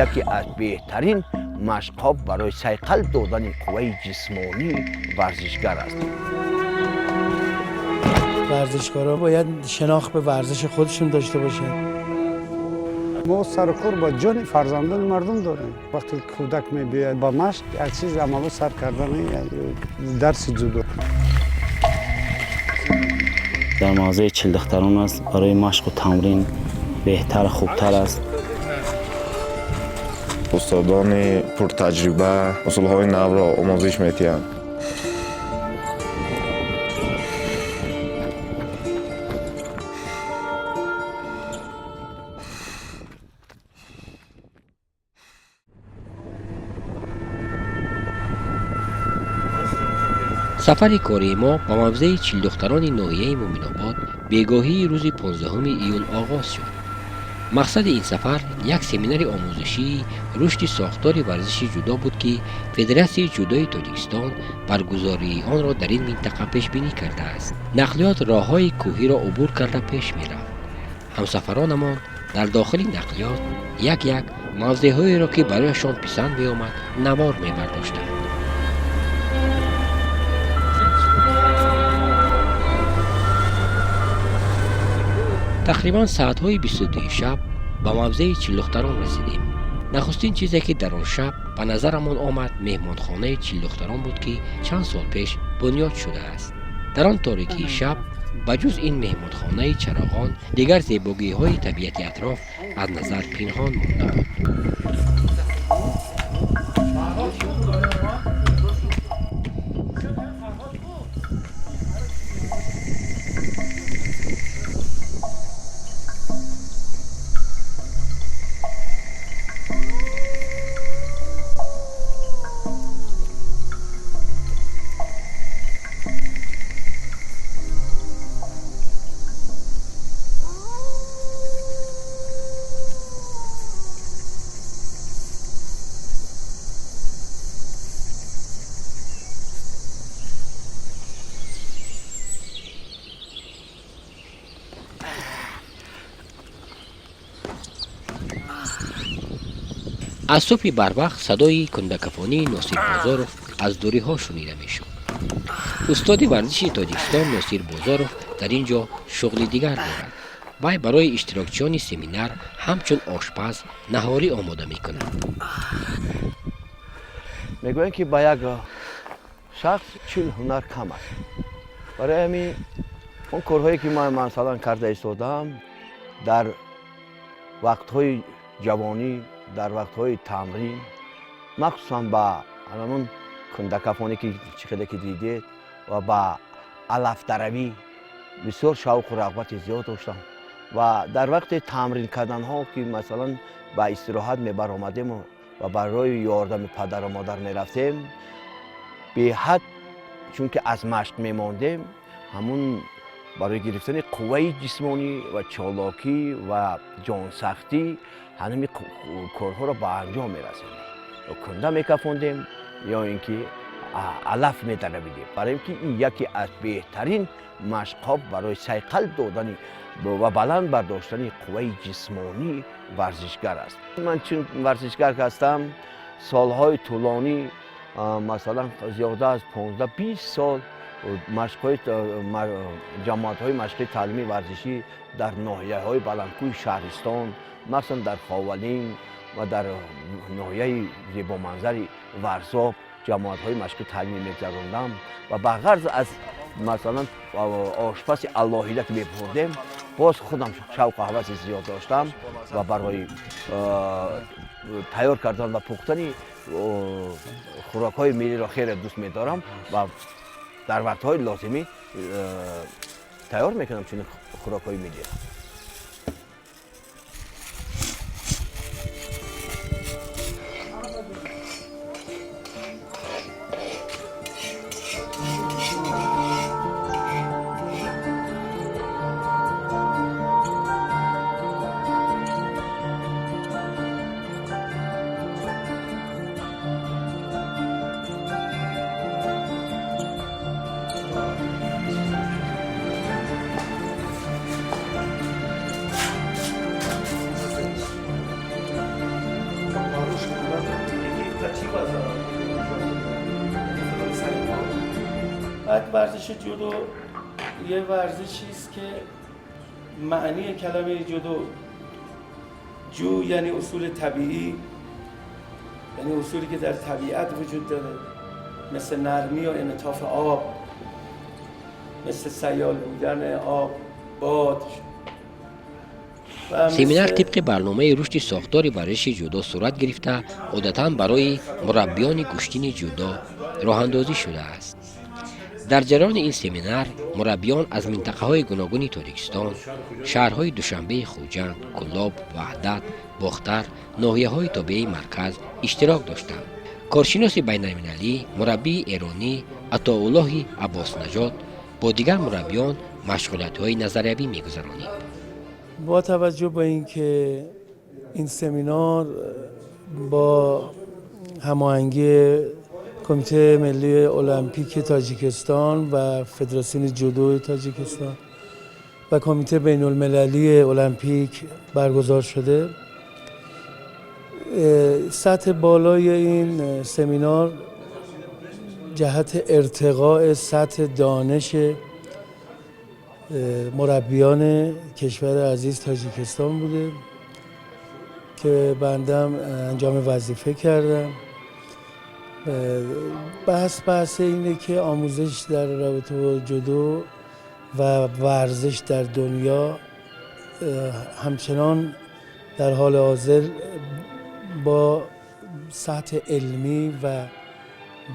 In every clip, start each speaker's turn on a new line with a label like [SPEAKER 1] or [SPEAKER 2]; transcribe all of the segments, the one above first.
[SPEAKER 1] Яке аз беҳтарин машқҳо барои сайқал додани қувваи ҷисмонии варзишгар аст.
[SPEAKER 2] Варзишкорҳо бояд шинохт ба варзиши худашон дошта бошанд.
[SPEAKER 3] Мо сарукор ба ҷони фарзандони мардум дорем. Вақте кӯдак мебиёяд ба машқ, як чиз амало сар кардани дарси ҷудо.
[SPEAKER 4] Дар мавзеи Чилдухтарон аст, барои машқу тамрин беҳтар, хубтар аст.
[SPEAKER 5] Устодони пуртаҷриба усулҳои навро омӯзиш медиҳанд.
[SPEAKER 6] Сафари кории мо ба мавзеи Чилдухтарони ноҳияи Муъминобод бегоҳии рӯзи 15 июл оғоз шуд. Мақсади ин сафар як семинари омӯзишии рушди сохтори варзиши ҷудо буд, ки Федератсияи ҷудои Тоҷикистон баргузории онро дар ин минтақа пешбинӣ кардааст. Нақлиёт роҳҳои кӯҳиро убур карда пеш мерафт. Ҳамсафаронамон дар дохили нақлиёт як як мавзеъҳоеро, ки барояшон писанд меомад, навор мебардоштанд. Тақрибан саатҳои 22 шаб ба мавзеи Чилдухтарон расидем. Нахустин чизе, ки дар он шаб ба назарамон омад, меҳмонхонаи Чилдухтарон буд, ки чанд сол пеш бунёд шудааст. Дар он торикии шаб ба ҷуз ин меҳмонхонаи чароғон дигар зебогиҳои табиати атроф аз назар пинҳон монда буд. Аз субҳи барвақт садои кундакафонии Носир Бозоров аз дуриҳо шунида мешуд. Устоди варзиши Тоҷикистон Носир Бозоров дар ин ҷо шуғли дигар дорад. Вай барои иштирокчиёни семинар ҳамчун ошпаз наҳорӣ омода мекунад.
[SPEAKER 1] Мегӯянд, ки ба як шахс 40 ҳунар кам аст. Барои ҳамин он корҳое, ки ман масалан карда истодаам, дар вақтҳои ҷавонӣ, дар вақтҳои тамрин, махсусан ба ҳамон кундакафоне, ки чӣ хеле ки дидед, ва ба алафдаравӣ бисёр шавқу рағбати зиёд доштам. Ва дар вақти тамрин карданҳо, ки масалан ба истироҳат мебаромадему ва барои ёрдами падару модар мерафтем, беҳад, чунки аз машқ мемондем, ҳамун барои гирифтани қувваи ҷисмонӣ ва чолокӣ ва ҷонсахтӣ ҳанами корҳоро ба анҷом мерасонем: кунда мекафондем ё ин ки алаф медаравидем, барои ин ки ин яке аз беҳтарин машқҳо барои сайқал додани ва баланд бардоштани қувваи ҷисмонии варзишгар аст. Ман чун варзишгар ҳастам, солҳои тӯлонӣ, масалан зиёда аз 15-20 сол, машқҳои ҷамоатҳои машқии таълимии варзишӣ дар ноҳияҳои баландкӯҳи шаҳристон, махсусан дар Ховалинг ва дар ноҳияи зебоманзари Варзоб ҷамоатҳои машқи таълимӣ мегузарондам. Ва ба ғарз аз масалан ошпаси алоҳида, ки мепурдем, боз худам шавқу ҳаваси зиёд доштам ва барои тайёр кардан ва пухтани хӯрокҳои миллиро хеле дӯст медорам ва дар вақтҳои лозимӣ тайёр мекунам чунин хӯрокҳои миллиро.
[SPEAKER 2] بعد ورزش جودو یه ورزشی است که معنی کلمه جودو، جو یعنی اصول طبیعی، یعنی اصولی که در طبیعت وجود داره، مثل نرمی و انعطاف آب، مثل سیال بودن آب، باد.
[SPEAKER 6] Семинар тибқи барномаи рушди сохтори варзиши ҷудо сурат гирифта, одатан барои мураббиёни гӯштини ҷудо роҳандозӣ шудааст. Дар ҷараёни ин семинар мураббиён аз минтақаҳои гуногуни Тоҷикистон, шаҳрҳои Душанбеи Хуҷанд, Кӯлоб, Ваҳдат, Бохтар, ноҳияҳои тобеи марказ иштирок доштанд. Коршиноси байналмилалӣ, мураббии эронӣ Атоуллоҳи Аббоснаҷод бо дигар мураббиён машғулиятҳои назариявӣ мегузаронид.
[SPEAKER 2] با توجه به اینکه این سمینار با هماهنگی کمیته ملی المپیک تاجیکستان و فدراسیون جودو تاجیکستان و کمیته بین المللی المپیک برگزار شده، سطح بالای این سمینار جهت ارتقاء سطح دانش مربیان کشور عزیز تاجیکستان بوده که بندم انجام وظیفه کردم. بحث اینه که آموزش در رابطه با جودو و ورزش در دنیا همچنان در حال حاضر با سطح علمی و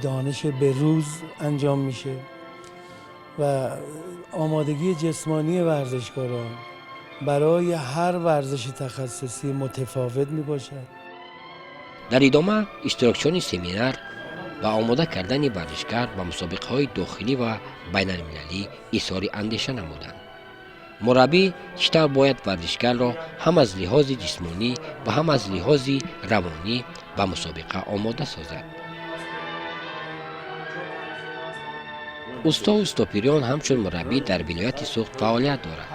[SPEAKER 2] دانش بروز انجام میشه و آمادگی جسمانی ورزشکاران برای هر ورزش تخصصی متفاوت می باشد.
[SPEAKER 6] Дар идома иштирокчиёни семинар ба омода кардани варзишгар ба мусобиқаҳои дохилӣ ва байналмилалӣ изҳори андеша намуданд. Мураббӣ чӣ тавр бояд варзишгарро ҳам аз лиҳози ҷисмонӣ ва ҳам аз лиҳози равонӣ ба мусобиқа омода созад. Усто Устопириён ҳамчун мураббӣ дар вилояти Суғд фаъолият дорад.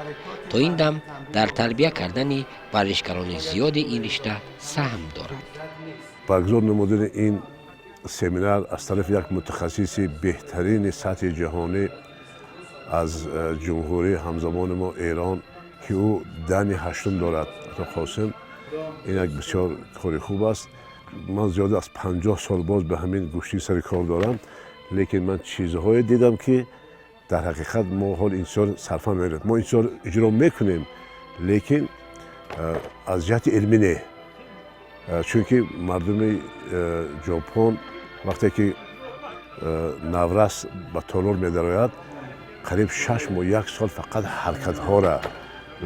[SPEAKER 6] То ин дам дар тарбия кардани варзишгарони зиёди ин ришта саҳм дорад.
[SPEAKER 7] Баргузор намудани ин семинар аз тарафи як мутахассиси беҳтарини сатҳи ҷаҳонӣ аз ҷумҳурии ҳамзамони мо Эрон, ки ӯ дани ҳаштум дорад, Ато Қосим, ин як бисёр кори хуб аст. Ман зиёда аз 50 сол боз ба ҳамин гӯштӣ сари кор дорам, лекин ман чизҳое дидам, ки дар ҳақиқат мо ҳол ин чизҳоро сарфа мерем. Мо ин чизҳоро иҷро мекунем, лекин аз ҷиҳати илмӣ не, чунки мардуми Ҷопон вақте ки наврас ба толор медарояд, қариб 6 моҳ, як сол фақат ҳаракатҳоро,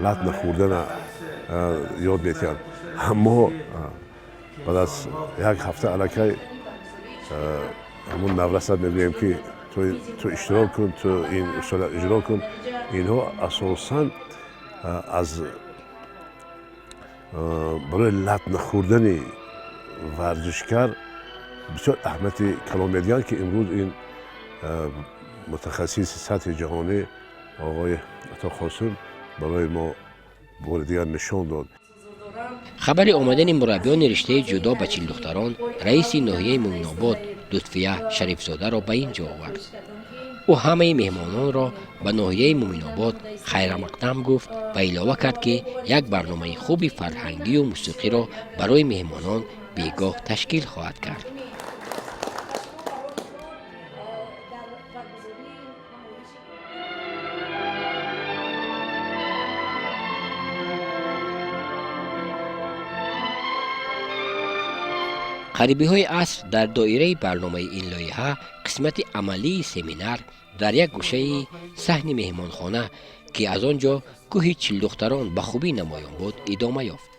[SPEAKER 7] лат нахӯрдана ёд метиҳанд. Мо баъд аз як ҳафта аллакай ҳамун навраса мегӯем, ки ту иштирок кун, ту ин усула иҷро кун. Инҳо асосан аз барои лат нахӯрдани варзишкар бисёр аҳамияти калон медиҳанд, ки имрӯз ин мутахассиси сатҳи ҷаҳонӣ оғои Ато Қосим барои мо бори дигар нишон дод.
[SPEAKER 6] Хабари омадани мураббиёни риштаи ҷудо ба Чилдухтарон раиси ноҳияи Муъминобод Лутфия Шарифзодаро ба ин ҷо овард. Ӯ ҳамаи меҳмононро ба ноҳияи Муъминобод хайрамақдам гуфт ва илова кард, ки як барномаи хуби фарҳангию мусиқиро барои меҳмонон бегоҳ ташкил хоҳад кард. Қарибиҳои аср дар доираи барномаи ин лоиҳа қисмати амалии семинар дар як гӯшаи саҳни меҳмонхона, ки аз он ҷо кӯҳи Чилдухтарон ба хубӣ намоён буд, идома ёфт.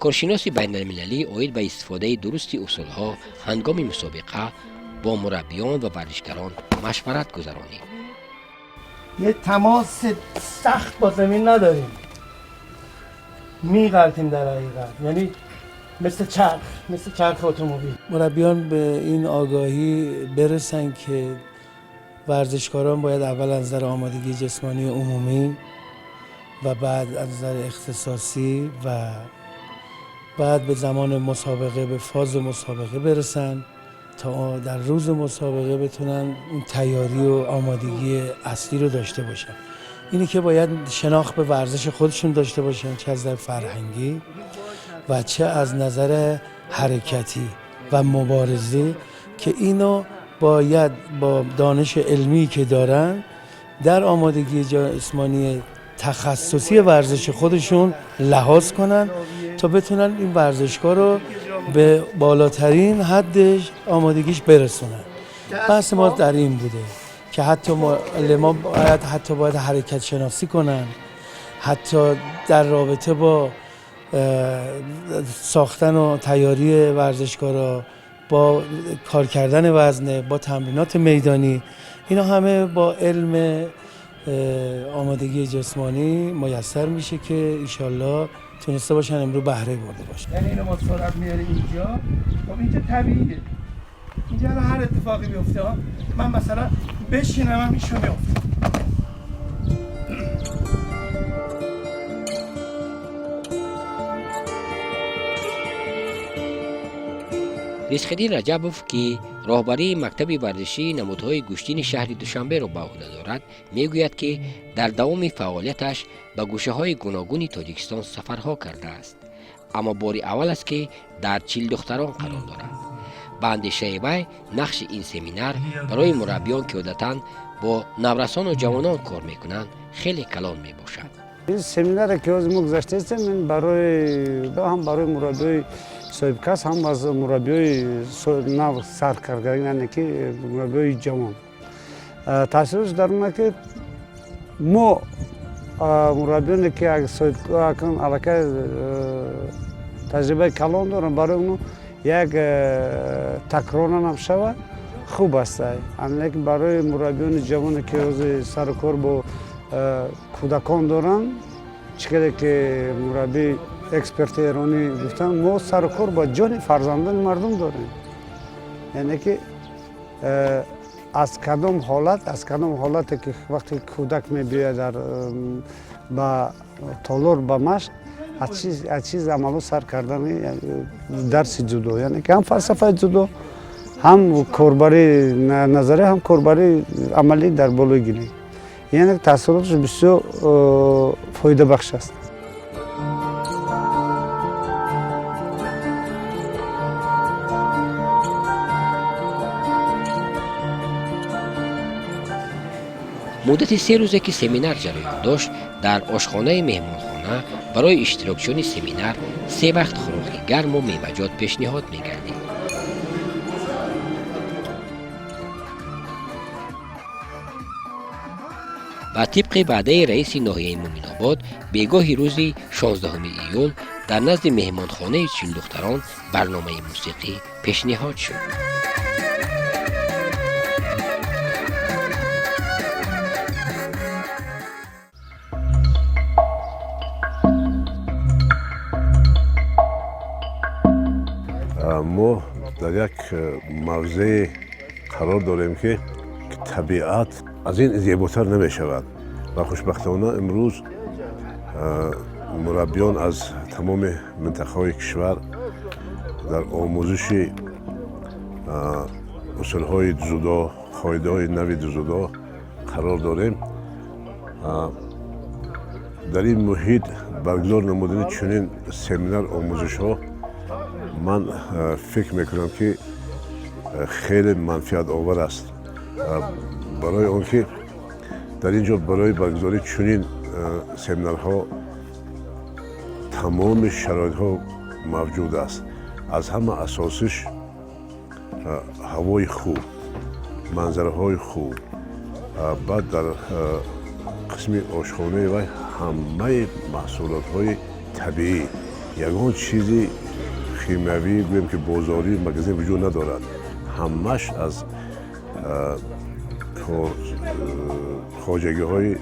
[SPEAKER 6] Коршиноси байналмилалӣ оид ба истифодаи дурусти усулҳо ҳангоми мусобиқа бо мураббиён ва варзишгарон машварат гузаронид.
[SPEAKER 2] یه تماس سخت با زمین نداریم، میغلطیم در حقیقت، یعنی مثل چرخ، مثل چرخ اتومبیل. مربیان به این آگاهی برسن که ورزشکاران باید اول از نظر آمادگی جسمانی عمومی و بعد از نظر اختصاصی و بعد به زمان مسابقه، به فاز مسابقه برسن. تا در روز مسابقه بتونن اون تیاری و آمادگی اصلی رو داشته باشن. اینی که باید شناخت به ورزش خودشون داشته باشن، چه از نظر فرهنگی و چه از نظر حرکتی و مبارزه، که اینو باید با دانش علمی که دارن در آمادگی جسمانی تخصصی ورزش خودشون لحاظ کنن تا بتونن این ورزشکار رو به بالاترین حدش آمادگیش برسونن. بحث ما در این بوده که حتی معلما باید حتی باید حرکت شناسی کنن، حتی در رابطه با ساختن و تیاری ورزشکارا، با کار کردن وزنه، با تمرینات میدانی، اینا همه با علم آمادگی جسمانی میسر میشه که ایشالله تونسته باشن امروز بهره برده باشن. یعنی اینو با سرعت میاری اینجا، خب اینجا طبیعیه، اینجا هر اتفاقی بیفته من مثلا بشینم هم ایشون میفته.
[SPEAKER 6] Ризқиддин Раҷабов, ки роҳбарии мактаби варзишии намудҳои гӯштини шаҳри Душанберо ба ӯҳда дорад, мегӯяд, ки дар давоми фаъолияташ ба гӯшаҳои гуногуни Тоҷикистон сафарҳо кардааст, аммо бори аввал аст, ки дар Чилдухтарон қарор дорад. Ба андешаи вай, нақши ин семинар барои мураббиён, ки одатан бо наврасону ҷавонон кор мекунанд, хеле калон мебошад.
[SPEAKER 3] Ин семинаре ки ҳозир мо гузаштаистем, ин барои ҳам барои мураббиёи соҳибкас, ҳам аз мураббиёи нав сар карда, яъне ки мураббиёи ҷавон. Таъсиротш дар он ки мо мураббиёне ки аллакай таҷрибаи калон дорам, барои онҳо як такроран ҳам шавад хуб аст. Лекин барои мураббиёни ҷавоне ки ҳозир сару кор бо кӯдакон доранд, чӣ хеле ки мураббии эксперти эронӣ гуфтанд, мо сару кор бо ҷони фарзандони мардум дорем. Яъне ки аз кадом ҳолат, аз кадом ҳолате ки вақте кӯдак мебиёяд дар ба толор, ба машқ, аз чиз амалҳо сар кардани дарси ҷудо, яъне ки ҳам фалсафаи ҷудо, ҳам корбари назарӣ, ҳам корбари амалӣ дар болои гилем, яъне таъсироташ бисёр фоидабахш аст.
[SPEAKER 6] Муддати 3 рӯзе, ки семинар ҷараён дошт, дар ошхонаи меҳмонхона барои иштирокчиёни семинар се вақт хӯроки гарму меваҷот пешниҳод мегардид. Ва тибқи ваъдаи раиси ноҳияи Муъминобод, бегоҳи рӯзи 16 июл дар назди меҳмонхонаи Чилдухтарон барномаи мусиқӣ пешниҳод шуд.
[SPEAKER 7] Мо дар як мавзее қарор дорем, ки табиат аз ин зеботар намешавад ва хушбахтона имрӯз мураббиён аз тамоми минтақаҳои кишвар дар омӯзиши усулҳои дзюдо, қоидаҳои нави дзюдо қарор дорем. Дар ин муҳит баргузор намудани чунин семинар омӯзишҳо, ман фикр мекунам, ки хеле манфиатовар аст, барои он ки дар ин ҷо барои баргузории чунин семинарҳо тамоми шароитҳо мавҷуд аст. Аз ҳама асосиш ҳавои хуб, манзараҳои хуб, баъд дар қисми ошхонаи вай ҳамаи маҳсулотҳои табиӣ, ягон чизи химиявӣ, гӯем ки бозорӣ, магазин вуҷуд надорад. Ҳамаш аз хоҷагиҳои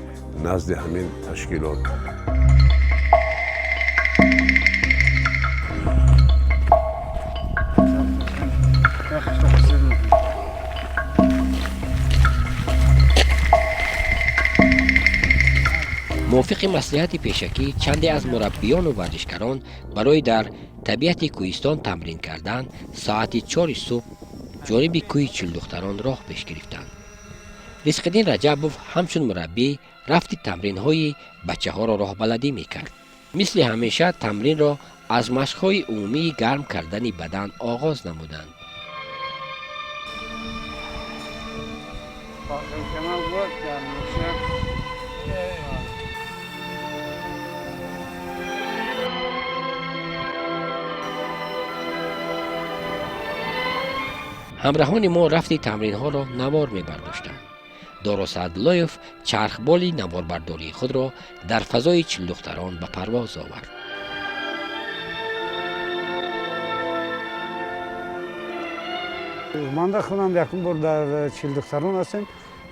[SPEAKER 7] назди ҳамин ташкилот.
[SPEAKER 6] Мувофиқи маслиҳати пешакӣ, чанде аз мураббиёну варзишгарон барои дар табиати кӯҳистон тамрин кардан соати 4 субҳ Ҷониби кӯҳи Чилдухтарон роҳ пеш гирифтанд. Ризқиддин Раҷабов ҳамчун мураббӣ рафти тамринҳои бачаҳоро роҳбаладӣ мекард. Мисли ҳамеша тамринро аз машқҳои умумии гарм кардани бадан оғоз намуданд. Ҳамраҳони мо рафти тамринҳоро навор мебардоштанд. Доро Саъдуллоев чархболи наворбардории худро дар фазои Чилдухтарон ба парвоз овард.
[SPEAKER 3] Ман худам якум бор дар Чилдухтарон ҳастем,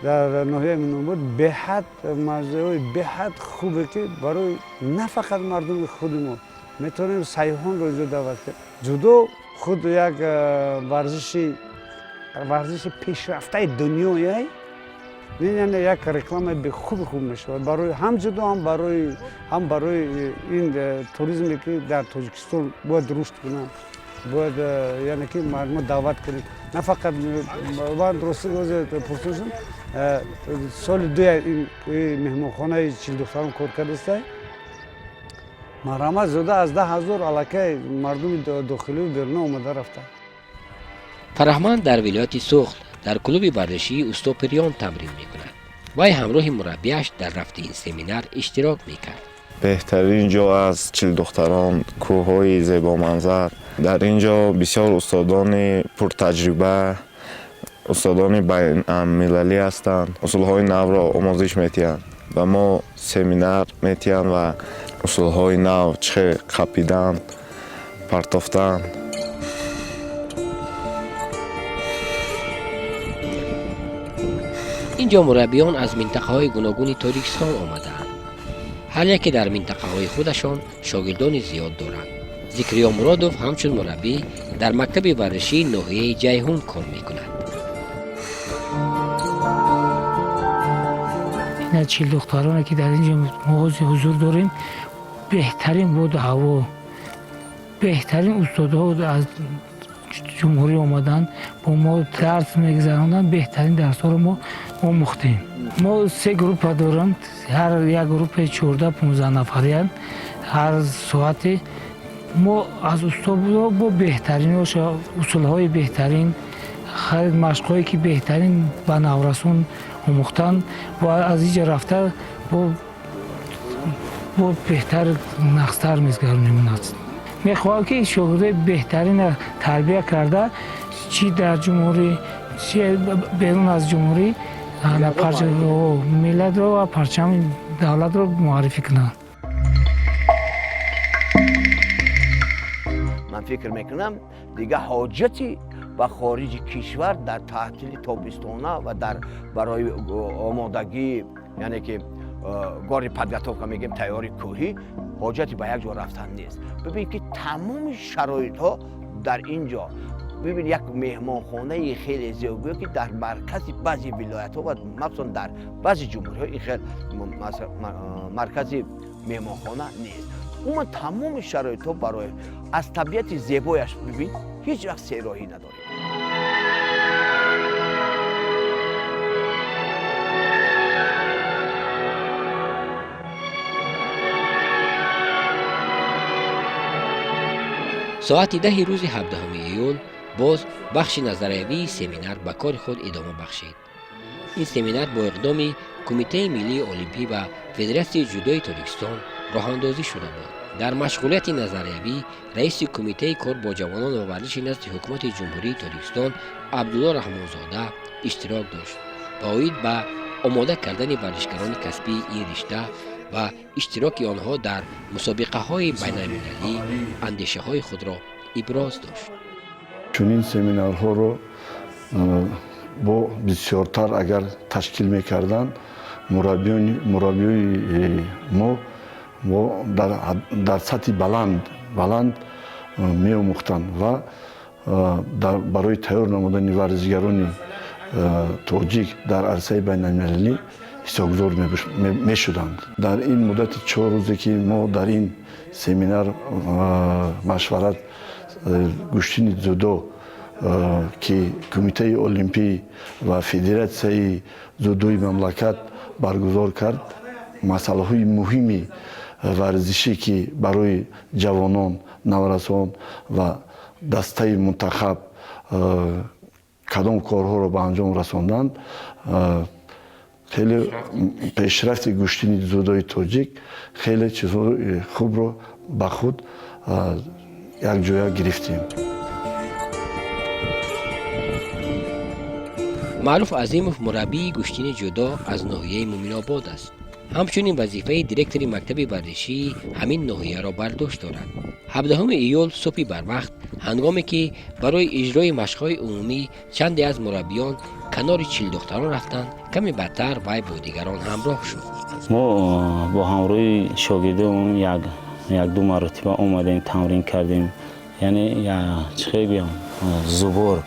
[SPEAKER 3] дар ноҳияи Мӯминобод. Беҳад мавзеъҳои беҳад хубе, ки барои на фақат мардуми худи мо, метавонем сайёҳонро инҷо даъват кунем. Ҷудо худ як варзиши пешрафтаи дунёя, яъне як рекламаи хуби хуб мешавад барои ҳам ҷудо, ҳам барои ин туризме, ки дар Тоҷикистон бояд рушд кунад. Бояд, яъне ки мардумо даъват кунем. На фақат ман, рости пурсидам, соли дуя ин меҳмонхонаи Чилдухтарон кор кардааст. Марҳамат, зиёда аз 10 000 аллакай мардуми дохилию беруна омада рафта.
[SPEAKER 6] Фараҳманд дар вилояти Суғд дар клуби варзишии Усто Пириён тамрин мекунад. Вай ҳамроҳи мураббиаш дар рафти ин семинар иштирок мекард.
[SPEAKER 5] Беҳтарин ҷо аз Чилдухтарон, кӯҳҳои зебоманзар. Дар ин ҷо бисёр устодони пуртаҷриба, устодони байналмилалӣ ҳастанд, усулҳои навро омӯзиш медиҳанд ва мо семинар медиҳанд ва усулҳои нав, чӣ хел қапидан, партофтан.
[SPEAKER 6] Ин ҷо мураббиён аз минтақаҳои гуногуни Тоҷикистон омадаанд. Ҳар яке дар минтақаҳои худашон шогирдони зиёд доранд. Зикриё Муродов ҳамчун мураббӣ дар мактаби варзишии ноҳияи Ҷайҳун кор мекунад.
[SPEAKER 8] Ина Чилдухтароне, ки дар ин ҷо мо ҳузур дорем, беҳтарин боду ҳаво, беҳтарин устодҳо аз ҷумҳурӣ омаданд, бо мо дарс мегузаронанд. Беҳтарин дарсҳоро мо омӯхтем. Мо се группа дорам, ҳар як группаи 14-15 нафариянд. Ҳар соате мо аз устод бо беҳтарин усулҳои беҳтарин, машқҳое, ки беҳтарин ба наврасон омӯхтанд, ва аз инҷа рафта бо беҳтар нақстар мезгаронем. Мехоҳам, ки шогирдои беҳтарина тарбия карда, чӣ дар ҷумҳурӣ, чӣ берун аз ҷумҳурӣ, миллатро ва парчами давлатро муаррифӣ кунанд.
[SPEAKER 1] Ман фикр мекунам, дигар ҳоҷати ба хориҷи кишвар дар таътили тобистона ва дар барои омодагӣ, яъне ки горный подготовка мегӯем, тайёри кӯҳӣ, ҳоҷати ба як ҷо рафтан нест. Бибин, ки тамоми шароитҳо дар ин ҷо. Бибин, як меҳмонхонаи хеле зебо, ки дар маркази баъзе вилоятҳо ва махсусан дар баъзе ҷумҳуриҳо ин хел маркази меҳмонхона нест. Умуман тамоми шароитҳо барои аз табиати зебояш, бибин, ҳеҷ вақт сероҳӣ надорем.
[SPEAKER 6] Соати 10-и рӯзи 17 июл боз бахши назариявии семинар ба кори худ идома бахшид. Ин семинар бо иқдоми Кумитаи миллии олимпӣ ва Федератсияи ҷудои Тоҷикистон роҳандозӣ шуда буд. Дар машғулияти назариявӣ раиси Кумитаи кор бо ҷавонон ва варзиши назди Ҳукумати Ҷумҳурии Тоҷикистон Абдулло Раҳмонзода иштирок дошт ва оид ба омода кардани варзишгарони касбии ин ришта ва иштироки онҳо дар мусобиқаҳои байналмилалӣ андешаҳои худро иброз дошт.
[SPEAKER 9] Чунин семинарҳоро бо бисёртар агар ташкил мекарданд, мураббиёни мо дар сатҳи баланд меомӯхтанд ва барои тайёр намудани варзишгарони тоҷик дар арсаи байналмилалӣ ҳиссагузор мешуданд. Дар ин муддати 4 рӯзе, ки мо дар ин семинар машварат гӯштини дзюдо. Ки Кумитаи Олимпӣ ва Федератсияи дзюдои мамлакат баргузор кард, масъалаҳои муҳими варзишӣ, ки барои ҷавонон, наврасон ва дастаи мунтахаб кадом корҳоро ба анҷом расонданд, хеле пешрафти гӯштини дзюдои тоҷик, хеле чизҳои хубро ба худ якҷоя гирифтем.
[SPEAKER 6] Маъруф Азимов мураббии гӯштини ҷудо аз ноҳияи Муъминобод аст. Ҳамчунин вазифаи директори мактаби варзишии ҳамин ноҳияро бар дӯш дорад. 17 июл субҳи барвақт, ҳангоме ки барои иҷрои машқҳои умумӣ чанде аз мураббиён канори Чилдухтарон рафтанд, каме баъдтар вай бо дигарон ҳамроҳ шуд.
[SPEAKER 4] Мо бо ҳамроҳи шогирдон як-ду маротиба омадем, тамрин кардем, яъне чӣ хел гӯям, зубор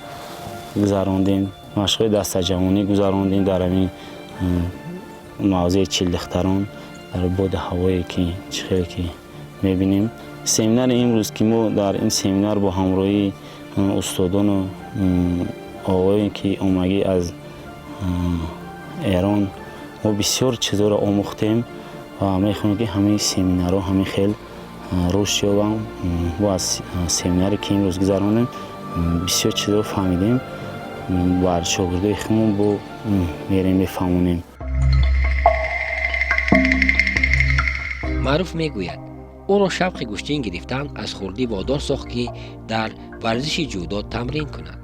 [SPEAKER 4] гузарондем, машқҳои дастаҷамъонӣ гузарондем дар ҳамин мавзеи Чилдухтарон, дар боди ҳавое ки чӣ хеле ки мебинем. Семинари имрӯз, ки мо дар ин семинар бо ҳамроҳии устодону оғое ки омагӣ аз Эрон, мо бисёр чизҳоро омӯхтем ва мехоҳем, ки ҳамин семинарҳо ҳамин хел рушд ёбам. Мо аз семинаре ки имрӯз гузаронем, бисёр чизҳоро фаҳмидем, бар шогирдои худмон бо мерем, мефаҳмонем.
[SPEAKER 6] Маъруф мегӯяд, ӯро шавқи гӯштин гирифтан аз хурдӣ водор сохт, ки дар варзиши ҷудо тамрин кунад.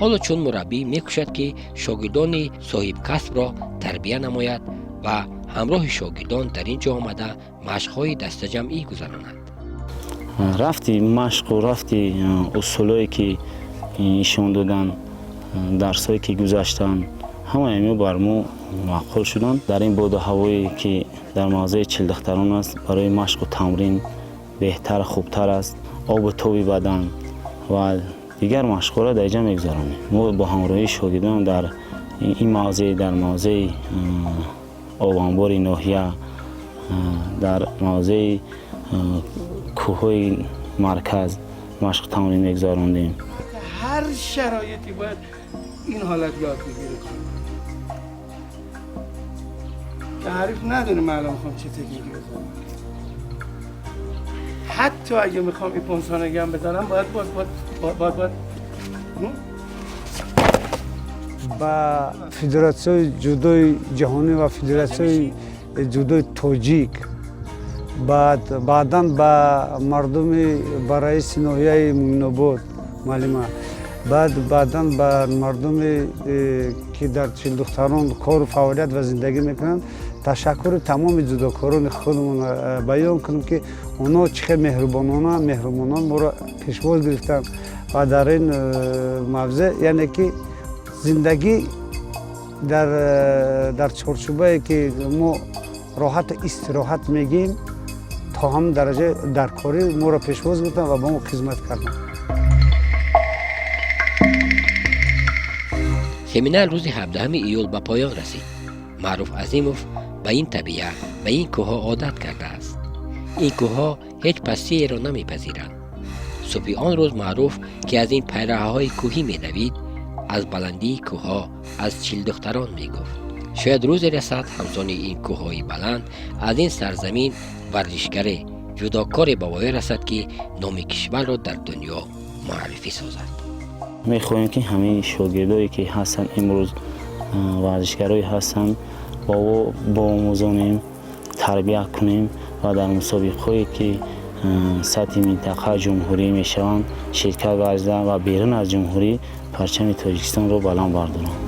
[SPEAKER 6] Ҳоло чун мураббӣ мекӯшад, ки шогирдони соҳибкасбро тарбия намояд ва ҳамроҳи шогирдон дар ин ҷо омада машқҳои дастаҷамъӣ гузаронад.
[SPEAKER 4] Рафти машқу рафти усулое ки нишон доданд, дарсҳое ки гузаштанд, ҳамаи инҳо бар мо маъқул шуданд. Дар ин боду ҳавое ки дар мавзеи Чилдухтарон аст, барои машқу тамрин беҳтар, хубтар аст. Обу тоби бадан ва дигар машқҳоро дар инҷа мегузаронем. Мо бо ҳамроҳии шогирдон дар ин мавзеъ, дар мавзеи обанбори ноҳия, дар мавзеи кӯҳҳои марказ машқу тамрин мегузарондем.
[SPEAKER 2] Ҳар шароите бояд ин ҳолат ёд бигирад که حریف ندونه من الان میخوام چه تکنیکی بزنم. حتی اگه میخوام این پونسانگی هم بزنم، باید باز باید باید باید
[SPEAKER 3] ба Федератсияи ҷудои ҷаҳонӣ ва Федератсияи ҷудои тоҷик, баъд баъдан ба мардуми, ба раиси ноҳияи Муъминобод муаллима, баъд баъдан ба мардуме, ки дар Чилдухтарон кору фаъолият ва зиндагӣ мекунанд, ташаккури тамоми ҷудокорони худамон баён кунем, ки онҳо чӣ хел меҳрубонона, меҳрубонон моро пешвоз гирифтанд ва дар ин мавзеъ, яъне ки зиндагӣ дар чорчӯбае ки мо роҳату истироҳат мегӯем, то ҳамин дараҷа дар корӣ моро пешвоз гирифтанд ва ба мо хизмат карданд.
[SPEAKER 6] Семинар рӯзи 17 июл ба поён расид. Маъруф Азимов ба ин табиат, ба ин кӯҳҳо одат кардааст. Ин кӯҳҳо ҳеҷ пастиеро намепазиранд. Субҳи он рӯз Маъруф, ки аз ин пайраҳаҳои кӯҳӣ медавид, аз баландии кӯҳҳо, аз Чилдухтарон мегуфт: шояд рӯзе расад, ҳамсони ин кӯҳҳои баланд, аз ин сарзамин варзишгаре, ҷудокоре ба воя расад, ки номи кишварро дар дунё муаррифӣ созад.
[SPEAKER 4] Мехоҳем, ки ҳамин шогирдое ки ҳастанд имрӯз, варзишгарое ҳастанд, бо боомӯзонем, тарбия кунем ва дар мусобиқаҳое ки сатҳи минтақа, ҷумҳурӣ мешаванд, ширкат варзида ва берун аз ҷумҳурӣ парчами Тоҷикистонро баланд бардоранд.